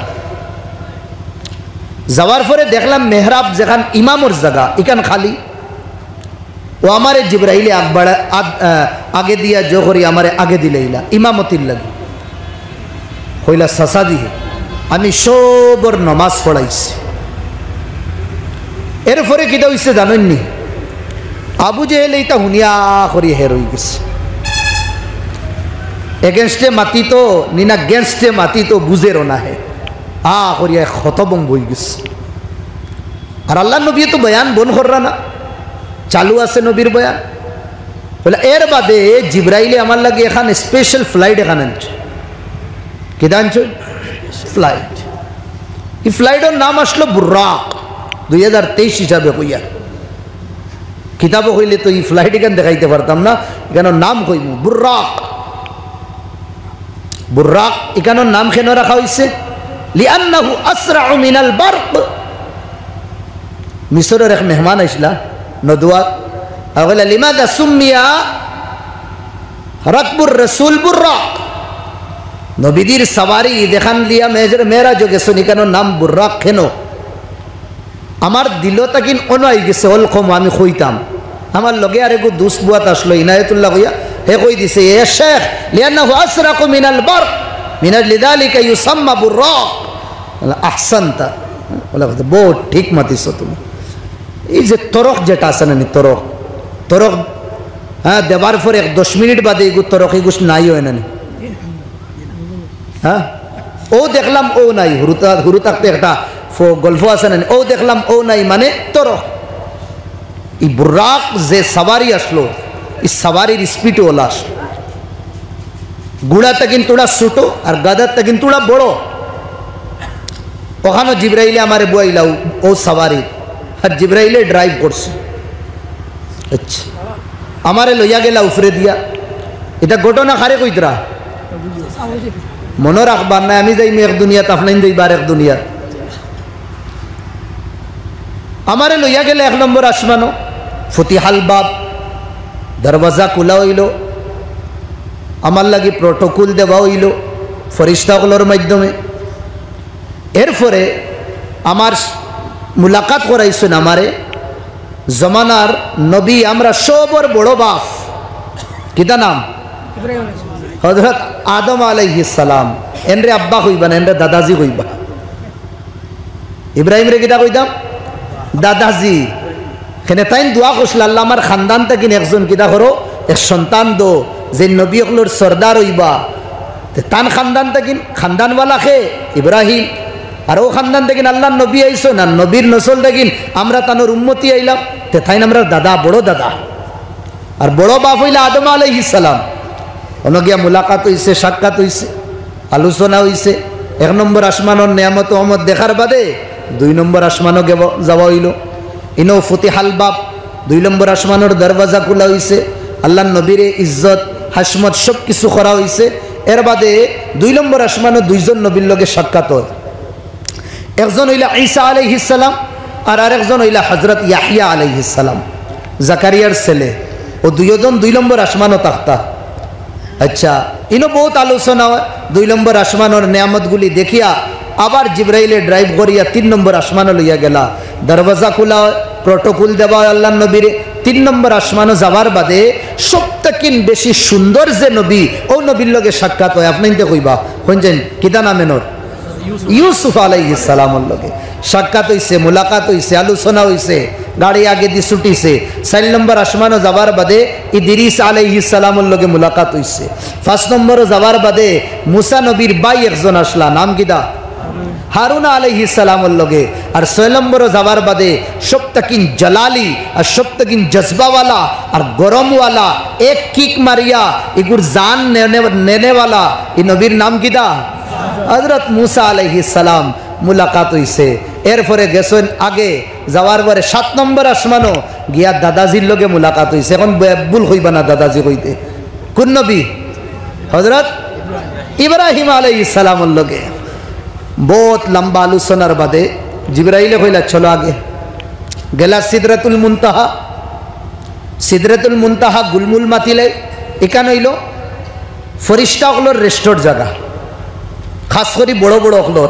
যাওয়ার পরে দেখলাম মেহরাব যেখান ইমামর জাগা, ইখান খালি। অউ আমারে জিবরাইলে আকবার আগ-, আহ, আগে দিয়া জো করি আমারে আগে দিলাইলা ইমামতির লাগি। কইলা, "চাচাজি, আমি সবর নমাজ পড়াইছি।" এরপরে কিতা অইছে জানইন নি? আবু জেহেলে ইতা হুনিয়া আ করি হের অইগেছে। Against-এ মাতিতো নি না, against-এ মাতিতো বুঝেরও না হে। আ করিয়া হতভম্ব অইগেছে। আর আল্লার নবীয়ে তো বয়ান বন্ধ কররা না, চালু আছে নবীর বয়ান। বলে, এর বাদে জিব্রাইলে আমার লাগি এখান special flight এখান আনছে। কিতা আনছে? Flight। ই flight-অর নাম আসলো বুর্রাক, দুই হাজার তেইশ হিসাবে কইয়া। কিতাবো কইলে তো ই flight ইখান দেখাইতে পারতাম না, ইখানর নাম কইমু বুর্রাক। বুর্রাক ইখানর নাম কেন রাখা অইছে? লিআন্নাহু আসরাউ মিনাল বারক। মিসরর এক মেহমান আইছলা নদওয়াত, আর কইলা, লিমাযা সুম্মিয়া রাকবুর রাসূল বুর্রাক? নবীজির সাওয়ারি যেখান দিয়া মেজ-, মেরাজো গেছইন, ইখানর নাম বুর্রাক কেন? আমার দিলো তাকিন অনো আইগেছে, অল কম আমি কইতাম। আমার লগে আরেকগু দুস্ত বুয়াত আসলো, ইনায়েতুল্লাহ কইয়া, হে কই দিছে, এ শেখ, লিআন্নাহু আসরাকু মিনাল বারক, মিনাল লিযালিকা ইউসাম্মা বুর্রাক। আহসানতা। বলে, বউত ঠিক মাতিছো তুমি। এই যে তরক যেটা আছে না নি, তরক, তরক, হ্যাঁ, দেবার পরে এক দশ মিনিট বাদে ইগু তরক ইগু নাই অয় না নি? হ্যাঁ? অউ দেখলাম, অউ নাই। হুরুতা-, হুরু থাকতে একটা ফ-, গল্প আছে না নি? অউ দেখলাম, অউ নাই, মানে তরক। ই বুর্রাক যে সাওয়ারি আসলো, ই সাওয়ারির speed অলা আসলো। ঘুড়া তাকিন তুড়া ছোট আর গাধার তাকিন তুড়া বড়। অখানো জিব্রাইলে আমারে বওয়াইলা অউ, অউ সাওয়ারি, আর জিব্রাইলে drive করছে। আচ্ছা, আমারে লইয়া গেলা উফরে দিয়া। ইটা ঘটনা কারে কইতরা? মনো রাখবার নায়, আমি যাইমু এক দুনিয়াত, আফনাইন যাইবা আরেক দুনিয়াত। আমারে লইয়া গেলা এক নম্বর আসমানো, ফুতিহাল বাব, দরওয়াজা খুলা অইলো, আমার লাগি protocol দেওয়া অইলো ফিরিস্তা অকলর মাধ্যমে। এরপরে আমার মুলাকাত করাইছইন আমারে জমানার নবী, আমরা সবর বড় বাফ। কিতা নাম? হযরত আদম আলাইহিস সালাম। এনরে আব্বা কইবা না, এনরে দাদাজি কইবা। ইব্রাহিমরে কিতা কইতাম? দাদাজি। কেনে তাইন দোয়া করছিল, "আল্লাহ, আমার খানদান তাকিন একজন কিতা করো, এক সন্তান দো, যে নবী অকলর সর্দার অইবা।" তে তান খানদান তাকিন, খানদানওয়ালা কে? ইব্রাহিম। আর অউ খানদান তাকিন আল্লাহর নবী আইছইন, আর নবীর নসল তাকিন আমরা তানর উম্মতি আইলাম, তে তাইন আমরার দাদা, বড় দাদা। আর বড় বাফ অইলা আদম আলাইহিস সালাম। অনো গিয়া মুলাকাত অইছে, সাক্ষাৎ অইছে, আলোচনা অইছে। এক নম্বর আসমানর নিয়ামত অমত দেখার বাদে দুই নম্বর আসমানো গেব-, যাওয়া অইলো। ইনো ফুতিহাল বাব, দুই নম্বর আসমানর দরওয়াজা খুলা অইছে। আল্লাহর নবীরে ইজ্জত, হাশমত সব কিছু করা অইছে। এর বাদে দুই নম্বর আসমানো দুইজন নবীর লগে সাক্ষাৎ অয়। একজন অইলা ঈসা আলাইহিস সালাম, আর আরেকজন অইলা হযরত ইয়াহইয়া আলাইহিস সালাম, জাকারিয়ার ছেলে। অউ দুইজন দুই নম্বর আসমানো থাকতা। আচ্ছা, ইনো বউত আলোচনা অয়। দুই নম্বর আসমানর নিয়ামতগুলি দেখিয়া আবার জিব্রাইলে drive করিয়া তিন নম্বর আসমানো লইয়া গেলা। দরওয়াজা খুলা অয়, protocol দেওয়া অয় আল্লাহর নবীরে। তিন নম্বর আসমানো যাওয়ার বাদে সব তাকিন বেশি সুন্দর যে নবী, অউ নবীর লগে সাক্ষাৎ অয়। আফনাইন্তে কইবা, কইন যাইন, কিতা নাম এনর? ইউসুফ আলাইহিস সালামর লগে সাক্ষাৎ অইছে, মুলাকাত অইছে, আলোচনা অইছে, গাড়ি আগেদি ছুটিছে। চাইর নম্বর আসমানো যাওয়ার বাদে ইদ্রিস আলাইহিস সালামর লগে মুলাকাত অইছে। পাঁচ নম্বরো যাওয়ার বাদে মুসা নবীর ভাই একজন আসলা, নাম কিতা? হারুন আলাইহিস সালামর লগে। আর ছয় নম্বরো যাওয়ার বাদে সব তাকিন জালালি আর সব তাকিন জজবাওয়ালা আর গরমওয়ালা, এক kick মারিয়া ইগুর জান নেনে-, নেনেওয়ালা, ই নবীর নাম কিতা? হযরত মুসা আলাইহিস সালাম। মুলাকাত অইছে। এরপরে গেছইন আগে, যাওয়ার পরে সাত নম্বর আসমানো গিয়া দাদাজির লগে মুলাকাত অইছে। এখন বে-, ভুল কইবা না দাদাজি কইতে। কুন নবী? হযরত ইব্রাহিম আলাইহিস সালামর লগে। বউত লম্বা আলোচনার বাদে জিব্রাইলে কইলা, "চলো আগে।" গেলা সিদরাতুল মুনতাহা। সিদরাতুল মুনতাহা গুলমুল মাতিলে, ইখান অইলো ফিরিস্তা অকলর rest-র জাগা, খাছ করি বড় বড় অকলর,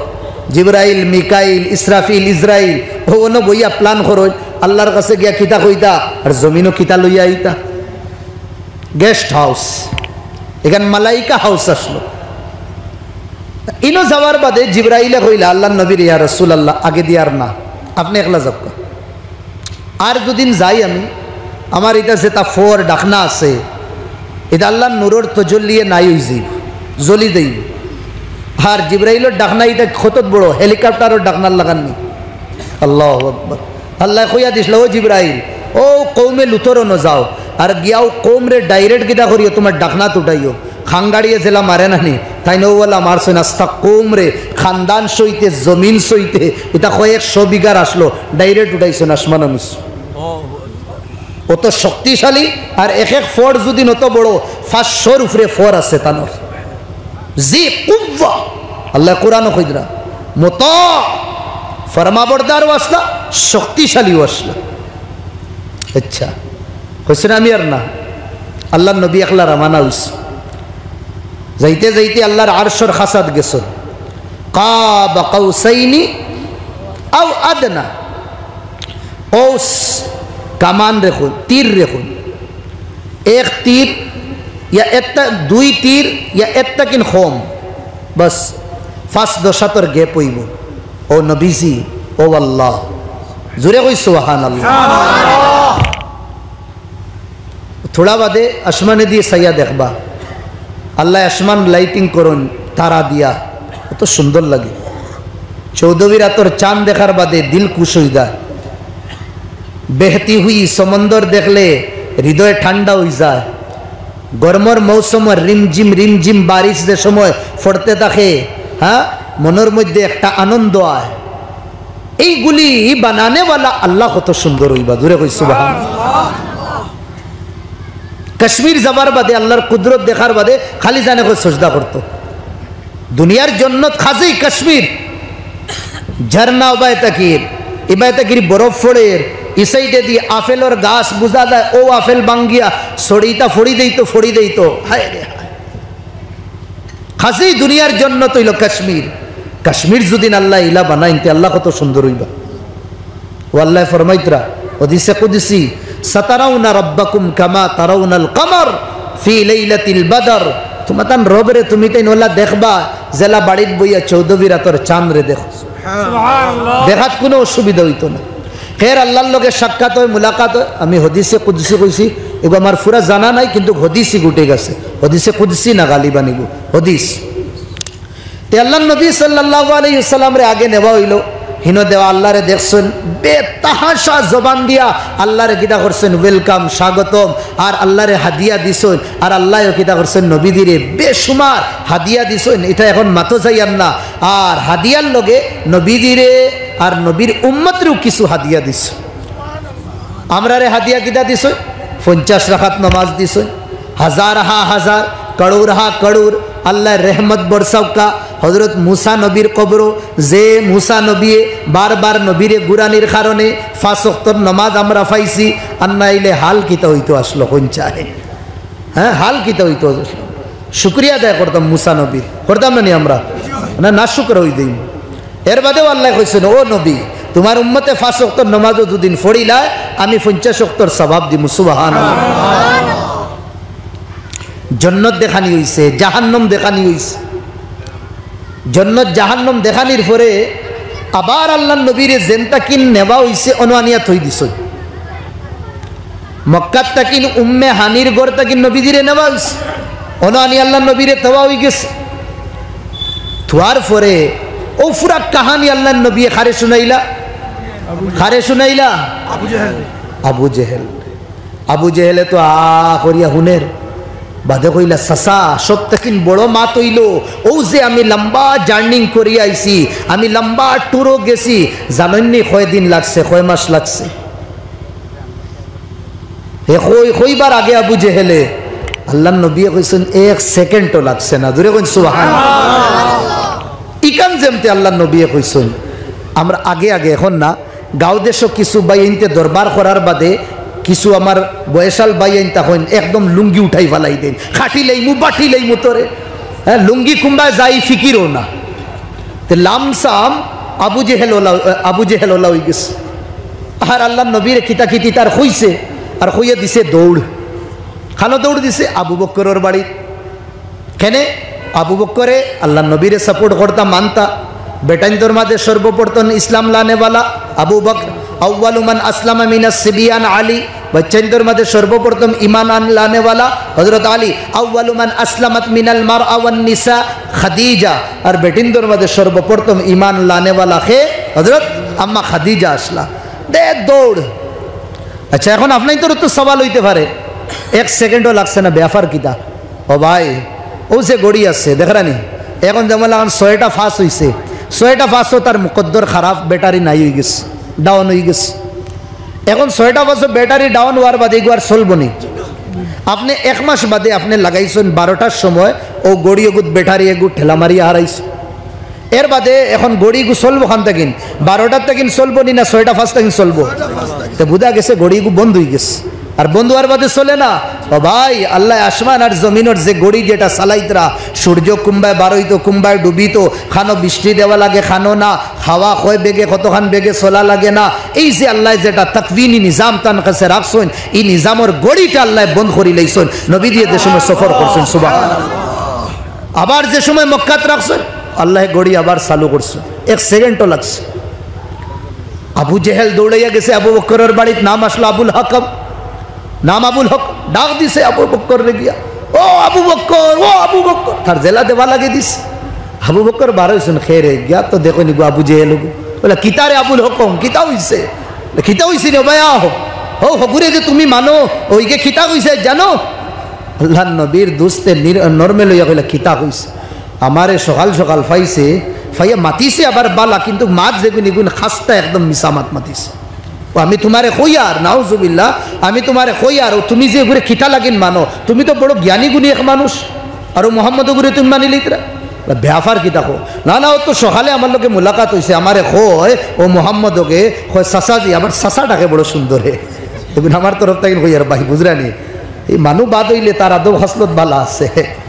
জিব্রাইল, মিকাইল, ইসরাফিল, ইসরাইল, অউ অনো বইয়া plan করইন, আল্লাহর কাছে গিয়া কিতা কইতা, আর জমিনো কিতা লইয়া আইতা। Guest house, ইখান মালাইকা house আসলো। ইনো যাওয়ার বাদে জিব্রাইলে কইলা আল্লাহর নবীরে, "ইয়া রাসূলুল্লাহ, আগে দিয়ার না, আপনে একলা যাউক্কা।" আর দুদিন যাই আমি, আমার ইটা যেটা ফর ঢাকনা আছে, ইটা আল্লাহর নূরর তজল্লিয়ে নাই অইযিবো, জ্বলি যাইবো। আর জিব্রাইলর ঢাকনা ইটা কতত বড়, হেলিকপ্টারর ঢাকনার লাখান নি। আল্লাহু আকবার। আল্লায় কইয়া দিছলা, "ও জিব্রাইল, অউ কওমে লুতর অনো যাও, আর গিয়া অউ কওমরে direct কিতা করিও, তুমার ঢাকনাত উঠাইও।" খাঙ্গাড়িয়ে যেলা মারে না নি, তাইন অউ অলা মারছইন, আস্তা কওমরে, খান্দান সইতে, জমিন সইতে, ইটা কয়েকশো বিঘার আছলো, direct উঠাইছইন আসমানো নিছইন। অত শক্তিশালী, আর এক এক ফর যুদি অত বড়, পাঁচশোর উপরে ফর আছে তানর। জি কুওয়া, আল্লায় কোরআনো কইরা, মুতা, ফরমাবরদারও আছলা, শক্তিশালীও আছলা। আচ্ছা, কইছইন আমি আর না, আল্লাহর নবী একলা রওয়ানা অইছইন। যাইতে যাইতে আল্লাহর আরশর কাছাত গেছইন। কাবা কাউসাইনি আও আদনা। কৌস, কামান রাখইন, তীর রাখইন। এক তীর, ইয়া একটা, দুই তীর, ইয়া একটা কিন কম। বাস, পাঁচ দশ আতর gap অইবো। ও নবীজি, ও আল্লাহ। জোরে কই সুবহানাল্লাহ। থুড়া বাদে আসমানেদি চাইয়া দেখবা, আল্লায় আসমান lighting করইন তারা দিয়া, অত সুন্দর লাগে। চৌদ্দবির আতর চান দেখার বাদে দিল খুশ অই যায়। বেহতি হুই সমুন্দর দেখলে হৃদয় ঠান্ডা অই যায়। গরমর মৌসুমর রিমঝিম রিমঝিম বারিশ যে সময় পড়তে থাকে, হ্যাঁ, মনর মধ্যে একটা আনন্দ আয়। এইগুলি বানানেওয়ালা আল্লাহ কত সুন্দর অইবা, জোরে কই সুবহানাল্লাহ। কাশ্মীর যাবার বাদে, আল্লাহর কুদরত দেখার বাদে খালি জানে কই সজদা করতো। দুনিয়ার জন্নত খাজেই কাশ্মীর। ঝর্ণা ওবায় তাকির, ইবায় তাকির বরফ পড়ের, ই সাইডেদি আপেলর গাছ বুঝা যায়, অউ আপেল ভাঙ্গিয়া ছড়িটা ফড়ি দেইতো, ফড়ি দেইতো। হায় রে হায়। খাজেই দুনিয়ার জন্নত অইলো কাশ্মীর। কাশ্মীর যুদি আল্লায় ইলা বানাইন, তে আল্লাহ কত সুন্দর অইবা। ও আল্লায় ফরমাইতরা, হাদিসে কুদসি, "সাতারাউনা রাব্বাকুম কামা তারাউনাল কামার ফি লাইলাতিল বাদর।" তুমাতান রবরে তুমিতাইন অলা দেখবা, যেলা বাড়িত বইয়া চৌদ্দবির আতর চানরে দেখো। সুবহানাল্লাহ। দেখাত কুনু অসুবিধা অইতো না। ফের আল্লাহর লগে সাক্ষাৎ অয়, মুলাকাত অয়। আমি হাদিসে কুদসি কইছি, এগু আমার পুরা জানা নাই, কিন্তু হাদিসি গুটে গেছে। হাদিসে কুদসি না গালিবান ইগু, হাদিস। তে আল্লাহর নবী সাল্লাল্লাহু আলাইহি ওয়াসাল্লামরে আগে নেওয়া অইলো, হিনো দেওয়া আল্লাহরে দেখছইন, বেতাহাশা জবান দিয়া আল্লাহরে কিতা করছইন, welcome, স্বাগতম, আর আল্লাহরে হাদিয়া দিছইন, আর আল্লায়ও কিতা করছইন, নবীজিরে বেশুমার হাদিয়া দিছইন। ইটা এখন মাতো যাইয়ার না, আর হাদিয়ার লগে নবীজিরে আর নবীর উম্মতরেও কিছু হাদিয়া দিছইন। আমরারে হাদিয়া কিতা দিছইন? পঞ্চাশ রাকাত নমাজ দিছইন, হাজার হা হাজার, করোড় হা করোড়, আল্লাহর রহমত বরসাউক্কা। হজরত মুসা নবীর কবরো, যে মুসা নবীয়ে বারবার নবীরে গুরানির কারণে পাঁচ ওয়াক্তর নমাজ আমরা পাইছি, আর নাইলে হাল কিতা অইতো আছলো, কইন চাই? হ্যাঁ, হাল কিতা অইতো আছলো? শুকরিয়া আদায় করতাম মুসা নবীর, করতাম না নি আমরা? না, না শুকর অই দেই। এর বাদেও আল্লায় কইছইন, "ও নবী, তুমার উম্মতে পাঁচ ওয়াক্তর নমাজও যুদি পড়িলায়, আমি পঞ্চাশ ওয়াক্তর সওয়াব দিমু।" সুবহানাল্লাহ। জন্নত দেখানি অইছে, জাহান্নাম দেখানি অইছে। জন্নত জাহান্নাম দেখানির পরে আবার আল্লাহর নবীরে যেন তাকিন নেওয়া অইছে, অনো আনিয়া থই দিছইন। মক্কাত তাকিন উম্মে হানির ঘর তাকিন নবীজিরে নেওয়া অইছে, অনো আনি আল্লাহর নবীরে থওয়া অই গেছে। থওয়ার পরে অউ পুরা কাহানি আল্লাহর নবীয়ে কারে শুনাইলা? কারে শুনাইলা? আবু জেহেল। আবু জেহেলে তো আ করিয়া হুনের, বাদে কইলা, "চাচা, সব তাকিন বড় মাত অইলো, অউ যে আমি লম্বা journey করিয়া আইছি, আমি লম্বা tourও গেছি, জানইন নি কয় দিন লাগছে, কয় মাস লাগছে?" হে কই, কইবার আগে আবু জেহেলে, আল্লাহর নবীয়ে কইছইন, "এক secondও লাগছে না।" জোরে কইন, "সুবহানাল্লাহ।" ইখান যেমতে আল্লাহর নবীয়ে কইছইন, আমরা আগে আগে, এখন না, গাঁও দেশো কিছু ভাইয়াইন্তে দরবার করার বাদে কিছু আমার বয়সাল ভাইয়াইন্তা কইন, একদম লুঙ্গি উঠাই ফালাই দেইন, "কাটি লাইমু, বাটি লাইমু তোরে।" হ্যাঁ, লুঙ্গি কুনবায় যাই ফিকিরও না। তে লামসাম আবু জেহেল অলা, আবু জেহেল অলা অই গেছে। আর আল্লাহর নবীরে কিতা কিতি তার কইছে, আর কইয়া দিছে দৌড়। কানো দৌড় দিছে? আবু বক্করর বাড়ি। কেনে? আবু বক্করে আল্লাহর নবীরে support করতা, মানতা, বেটাইন্তর মাঝে সর্বপ্রথম ইসলাম লানেওয়ালা, আবু বকর, আউয়ালু মান আসলামা মিনাস সিবিয়ান আলী, বাচ্চাইন্তর মাঝে সর্বপ্রথম ঈমান আন-, লানেওয়ালা হযরত আলী, আউয়ালু মান আসলামাত মিনাল মারআ ওয়ান নিসা খাদিজা, আর বেটিন্তর মাঝে সর্বপ্রথম ঈমান লানেওয়ালা কে? হযরত আম্মা খাদিজা আছলা। দে দৌড়। আচ্ছা, এখন আপনাইন্তর তো সওয়াল অইতে পারে, এক সেকেন্ডও লাগছে না, ব্যাপার কিতা? ও ভাই, অউ যে ঘড়ি আছে, দেখরানি? এখন যেমন লাখান ছয়টা পাঁচ অইছে, ছয়টা পাঁচও তার মুকদ্দর খারাপ, ব্যাটারি নাই অইগেছে, ডাউন অইগেছে। এখন ছয়টা পাঁচও ব্যাটারি ডাউন অওয়ার বাদে ইগু আর চলবো নি? আপনে এক মাস বাদে আপনে লাগাইছইন বারোটার সময়, অউ ঘড়ি এগুত ব্যাটারি এগু ঠেলা মারিয়া হারাইছে। এর বাদে এখন ঘড়ি ইগু চলবো খান থাকিন? বারোটার থাকিন চলবো নি না ছয়টা পাঁচ থাকিন চলবো? তে বুঝা গেছে ঘড়ি ইগু বন্ধ অইগেছে। আর বন্ধ অওয়ার বাদে চলে না। ও ভাই, আল্লায় আসমান আর জমিনর যে ঘড়ি যেটা চালাইতরা, সূর্য কুম্বায় বারইতো, কুম্বায় ডুবিতো, খানো বৃষ্টি দেওয়া লাগে, খানো না, হাওয়া কয় বেগে, কতখান বেগে চলা লাগে না, এই যে আল্লায় যেটা তাকওয়িনী নিজাম তান কাছে রাখছইন, ই নিজামর ঘড়িটা আল্লায় বন্ধ করি লাইছইন। নবীজিয়ে যে সময় সফর করছইন, সুবহানাল্লাহ। আবার যে সময় মক্কাত রাখছইন, আল্লায় ঘড়ি আবার চালু করছইন, এক সেকেন্ডও লাগছে। আবু জেহেল দৌড়াইয়া গেছে আবু বক্করর বাড়িত, নাম আছলো আবুল হাকাম, নাম আবুল হক, ডাক দিছে আবু বক্কররে গিয়া, "ও আবু বক্কর, ও আবু বক্কর।" তার জেলা দেওয়া লাগি দিছে। আবু বক্কর বার অইছইন, খেরে গিয়া তো দেখইন ইগু আবু জেহেল অগু। বলে, "কিতা রে আবুল হকম, কিতা অইছে?" বলে, "কিতা অইছে নি ভাই, আহ, ও হগুরে যে তুমি মানো, অউ ইগে কিতা কইছে জানো?" আল্লার নবীর দুস্তে নির-, নরমে লইয়া কইলা, "কিতা কইছে?" "আমারে সকাল সকাল পাইছে, পাইয়া মাতিছে আবার বালা, কিন্তু মাত যেগুন ইগুন খাস্তা একদম মিছা মাত মাতিছে। ও আমি তুমারে কইয়ার, নাউজুবিল্লাহ, আমি তুমারে কইয়ার, ও তুমি যে এগুরে কিতা লাগিন মানো, তুমি তো বড় জ্ঞানী গুণী এক মানুষ, আর অউ মোহাম্মদ অগুরে তুমি মানিলিতরা?" "ব্যাপার কিতা কও?" "না, না, অউ তো সকালে আমার লগে মুলাকাত অইছে, আমারে কয় অউ মোহাম্মদ অগে, কয় চাচাজি, আমার চাচা ডাকে বড় সুন্দরে।" এগুন আমার তরফ থাকিন কইয়ার ভাই, বুঝরানি? ই মানু বাদ অইলে তার আদব খাসলত বালা আছে।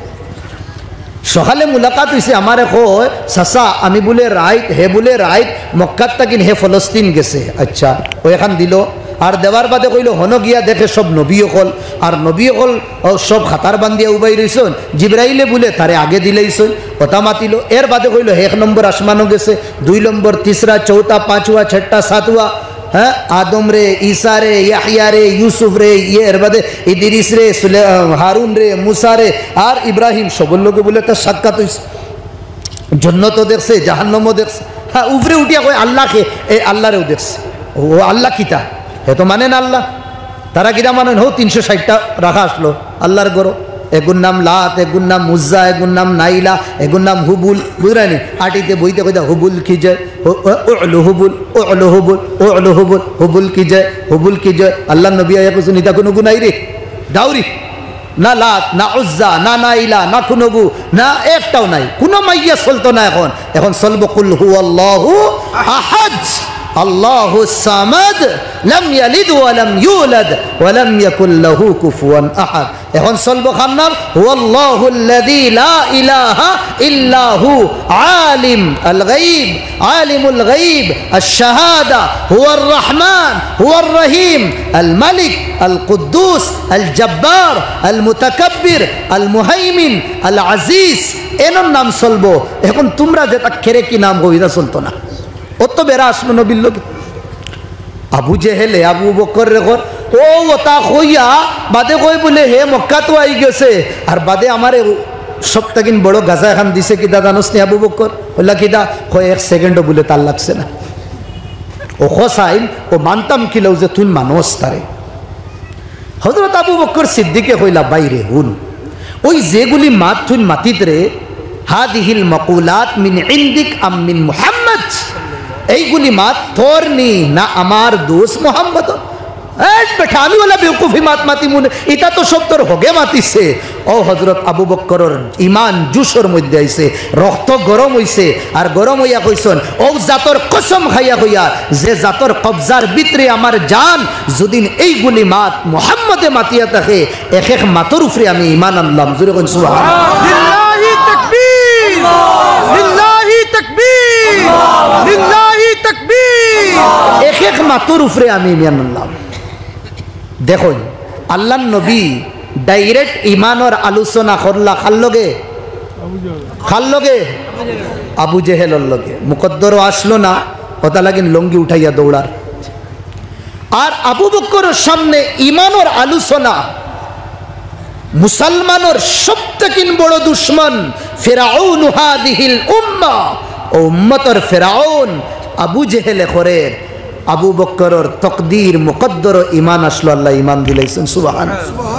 সকালে মুলাকাত অইছে, আমারে কয়, "চাচা, আমি বুলে রাইত, হে বুলে রাইত মক্কাত থাকিন হে ফলস্তিন গেছে।" আচ্ছা, অউ এখান দিলো। আর দেওয়ার বাদে কইলো, "হনো গিয়া দেখে সব নবী অকল।" আর নবী অকল, অউ সব কাতার বান্ধিয়া উবাই রইছইন। জিব্রাইলে বুলে তারে আগে দিলাইছইন, কথা মাতিলো। এর বাদে কইলো, "হে এক নম্বর আসমানো গেছে, দুই নম্বর, তিসরা, চৌথা, পাঁচওয়া, ছট্টা, সাতওয়া।" হ্যাঁ, আদম রে, ঈসা রে, ইয়াহইয়া রে, ইউসুফ রে, ইয়ে, এর বাদে ইদ্রিস রে, সুলে-, আহ, হারুন রে, মুসা রে, আর ইব্রাহিম, সবর লগে বুলে তার সাক্ষাৎ অইছে। জন্নতও দেখছে, জাহান্নামও দেখছে। হ্যাঁ, উপরে উঠিয়া কয়, "আল্লাহ কে?" এ আল্লারেও দেখছে। ও আল্লাহ কিতা? হে তো মানে না আল্লাহ। তারা কিতা মানইন? হউ তিনশো ষাইটটা রাখা আছলো আল্লার ঘরো। এগুর নাম লাত, এগুর নাম উজ্জা, এগুর নাম নাইলা, এগুর নাম হুবুল। বুঝরানি? আটিতে বইতে কইতা, "হুবুল কি জয়, হু-, উ-, উলু হুবুল, উলু হুবুল, উলু হুবুল, হুবুল কি জয়, হুবুল কি জয়।" আল্লার নবী আইয়া কইছইন, "ইতা কুনুগু নাই রে, ডাউরি।" না লাত, না উজ্জা, না নাইলা, না কুনুগু, না একটাও নাই। কুনু মাইয়া চলতো না এখন। এখন চলবো কুল হুয়াল্লাহু আহাদ, আল্লাহুস সামাদ, লাম ইয়ালিদ ওয়া লাম ইউলাদ, ওয়া লাম ইয়াকুল লাহু কুফুয়ান আহাদ। এখন চলবো কার নাম? হুয়াল্লাহুল্লাযী লা ইলাহা ইল্লা হু, আলিম আল গায়ব, আলিমুল গায়ব, আশ শাহাদা, হুয়ার রহমান, হুয়ার রহিম, আল মালিক, আল কুদ্দুস, আল জব্বার, আল মুতাকাব্বির, আল মুহাইমিন, আল আজিজ। এনর নাম চলবো। এখন তুমরা যেতা কেরে কি নাম কও, ইতা চলতো না। অত বেড়া আসলো নবীর লগে। আবু জেহেলে আবু বক্কররে কর, অউ অতা কইয়া বাদে কয় বুলে, "হে মক্কাত আইগেছে।" আর বাদে আমারে সব থাকিন বড় গাজা এখান দিছে, কিতা জানোস নি আবু বক্কর? কইলা, "কিতা?" কয়, "এক সেকেন্ডও বুলে তার লাগছে না।" অউ কছাইন, অউ মানতাম কিলাউ যে তুইন মানস তারে। হযরত আবু বক্কর সিদ্দিকে কইলা, "ভাইরে, হুন, অউ যেগুলি মাত তুইন মাতিতরে, হাযিহিল মাকুলাত মিন ইনদিক আম মিন মুহাম্মদ? এইগুলি মাত তোর নি না আমার দোস্ত মুহাম্মদর?" "এই বেটা, আমি অলা বেওকুফি মাত মাতিমু নে, ইতা তো সব তোর হগে মাতিছে।" অউ হযরত আবু বক্করর ইমান জুশর মধ্যে আইছে, রক্ত গরম অইছে, আর গরম অইয়া কইছইন, অউ জাতর কসম খাইয়া কইয়ার, যে জাতর কবজার ভিতরে আমার জান, যুদিন এইগুলি মাত মুহাম্মদে মাতিয়া থাকে, এক এক মাতর উপরে আমি ইমান আনলাম। জোরে কইন সুবহানাল্লাহ। লিল্লাহি তাকবীর, লিল্লাহি তাকবীর, লিল্লাহি তাকবীর। এক এক মাতর উপরে আমি ইমান আনলাম। দেখইন, আল্লার নবী direct ইমানর আলোচনা করলা কার লগে? কার লগে? আবু জেহেলর লগে। মুকদ্দরও আসলো না, অতা লাগিন লুঙ্গি উঠাইয়া দৌড়ার। আর আবু বকরর সামনে ইমানর আলোচনা, মুসলমানর সব থাকিন বড় দুশমন ফিরাউন হাদিহিল উম্মাহ, ও উম্মতর ফিরাউন আবু জেহেলে করের। আবু বকরর তকদির মুকদ্দরো ইমান আসলো, আল্লায় ইমান দিলাইছইন, সুবহানাল্লাহ।